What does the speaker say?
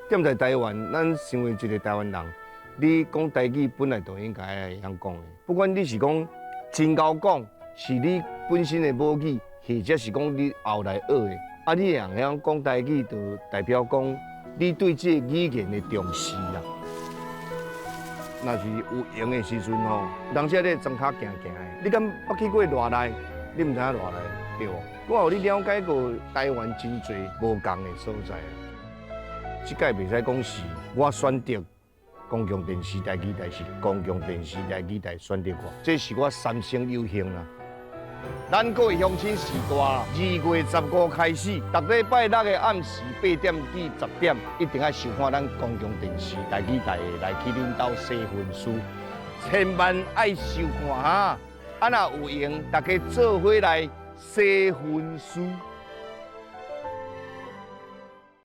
踮在台灣，咱身為一個台灣人，你講台語本來就應該會曉講的。不管你是講真𠢕講，是你本身的母語，或者是講你後來學的，啊，你會曉講台語，就代表講你對這個語言的重視啦。若是有閒的時陣吼，人時咧莊跤行行的，你敢捌去過熱內？你毋知影熱內對無？我予你了解過台灣真濟無仝的所在啊。這擺袂使講是我選擇公共電視台語台，是公共電視台語台選擇我，這是我三生有幸啦。咱各位鄉親序大，2月15開始，逐禮拜六的暗時8點至10點，一定愛收看咱公共電視台語台的來去恁兜洗分屍，千萬愛收看哈！啊，若有閒，大家做伙來洗分屍。